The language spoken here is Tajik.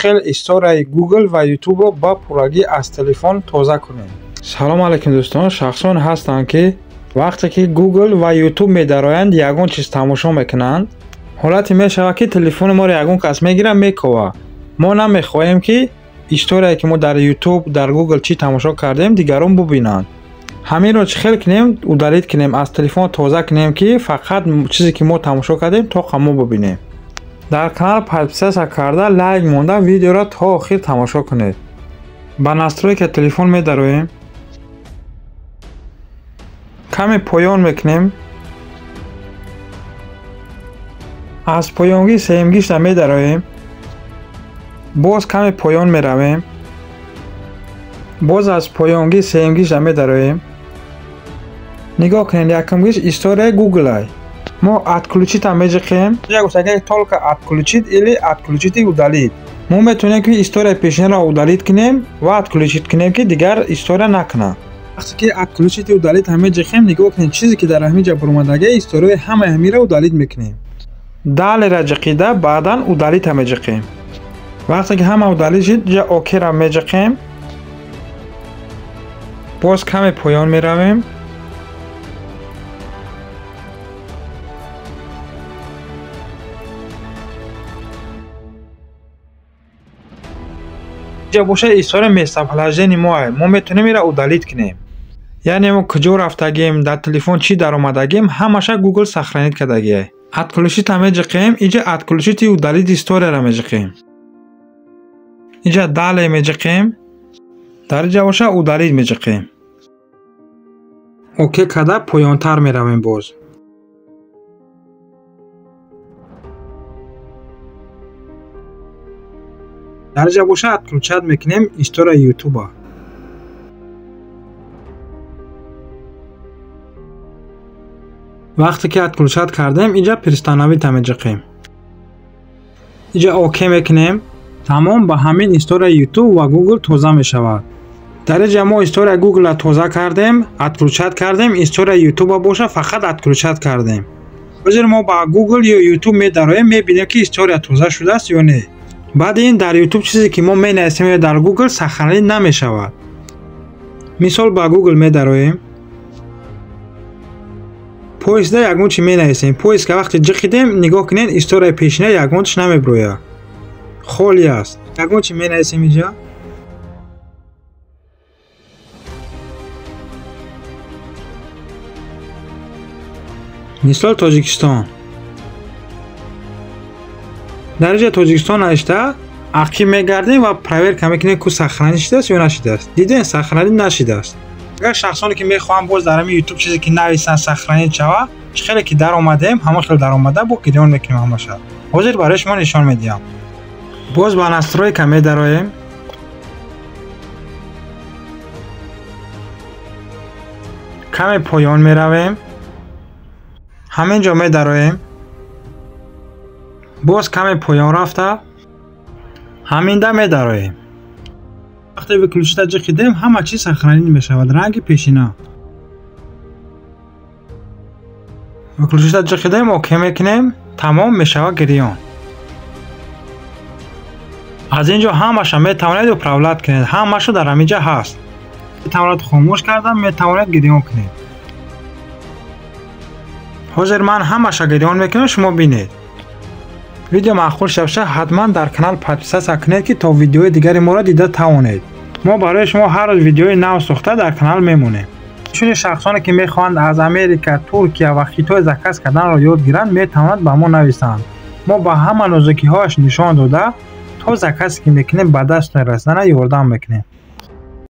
Хел историяи Google ва YouTube-ро ба пуррагӣ аз телефон тоза кунем. Салом алейкум, дӯстон. Шахсон ҳастанд, ки вақте ки Google ва YouTube медароянд, ягон чиз тамошо мекунанд, ҳолате мешавад, ки телефони моро ягон кас мегирад, мекова. Мо намехоҳем, ки историяе, ки мо дар YouTube, дар Google чӣ тамошо кардем, дигарон бубинанд. Ҳаминро чӣ хел кунем, удалить кунем, аз телефон тоза кунем, ки фақат чизе, ки мо тамошо кардем, тоқа мо бубинем? Дар канал подписаться карда, лайк монда, видеоро то охир тамошо кунед. Ба настройка телефон медароем, каме поён мекунем, аз поёнгӣ сеюмгишта медароем, боз каме поён меравем, боз аз поёнгӣ сеюмгишта медароем. Нигоҳ кунед, якумгиш историяи Гуглай. Мо отключить меҷиқем. Только отключить или отключить и удалить. Мо метавонем, ки историяи пешинаро удалить кунем ва отключить кунем, ки дигар история накунад. Вақте ки отключить и удалить меҷиқем, нигоҳ кунед, чизе ки дар ҳамин ҷа буромадагия, историяи ҳамаи ҳаминро удалить мекунем. Далее-ра ҷиқида, баъдан удалить меҷиқем. Вақте ки ҳама удалить шид, ҷа окей-ра меҷиқем, боз каме поён меравем. Ҷа боша история местоположение мо. Мо метавонем инро удалить кунем, яъне мо куҷо рафтагем, дар телефон чӣ даромадагем, ҳамаша Google сохранить кардагия. Отключить меҷиқем, инҷа отключить и удалить историяро меҷиқем, инҷа далее меҷиқем, дар инҷа боша удалить меҷиқем, окей карда, поёнтар меравем. Боз дар инҷа боша отключать мекунем история ютуба. Вақте ки отключать кардем, инҷа переустановить меҷиқем, инҷа окей мекунем. Тамом, ба ҳамин история ютуб ва Google тоза мешавад. Дар инҷа мо история Google-а тоза кардем, отключать кардем, история ютуба боша фақат отключать кардем. Ҳозир мо ба Google ё YouTube медароем, мебинем, ки история тоза шудааст ё не. Баъди ин дар YouTube чизе, ки мо менависем ё дар Google, сохранить намешавад. Мисол, ба Google медароем, поиск-да ягон чи менависем. Поиск-а вақте ҷиқидем, нигоҳ кунед, историяи пешина ягон чи намебирояд, холӣ аст. Ягон чи менависем инҷа. Мисол, Тоҷикистон. Дар инҷа Тоҷикистон навишта, ақиб мегардем ва проверка мекунем, ку сохранить шудааст ё нашудааст. Дидем, сохранить нашудааст. Агар шахсоне, ки мехоҳанд, боз дар ҳамин ютуб чизе, ки нависанд, сохранить шавад, чӣ хеле ки даромадем, ҳамон хел даромада, бо гирён мекунем ҳамаша. Ҳозир барои шумо нишон медиҳам. Боз ба настройка медароем, каме поён меравем, ҳамин ҷо медароем, боз каме поён рафта, ҳаминда медароем. Вақте выключить-а ҷиқидем, ҳама чиз сохранить мешавад, ранги пешина. Выключить-а ҷиқидем, окей мекунем, тамом, мешавад гирён. Аз ин ҷо ҳамаша метавонед управлять кунед, ҳамаша дар ҳамин ҷа ҳаст. Метавонед хомӯш карда, метавонед гирён кунед. Ҳозир ман ҳамаша гирён мекунам, шумо бинед. Видео маъқул шавша, ҳатман дар канал подписаться кунед, ки то видеои дигари моро дида тавонед. Мо барои шумо ҳар рӯз видеои нав сохта дар канал мемонем. Чунин шахсоне, ки мехоҳанд аз Америка, Туркия ва Хитой заказ карданро ёд гиранд, метавонанд ба мо нависанд. Мо ба ҳама нозукиҳояш нишон дода, то заказе, ки мекунем, ба дастон расидана ёрдам мекунем.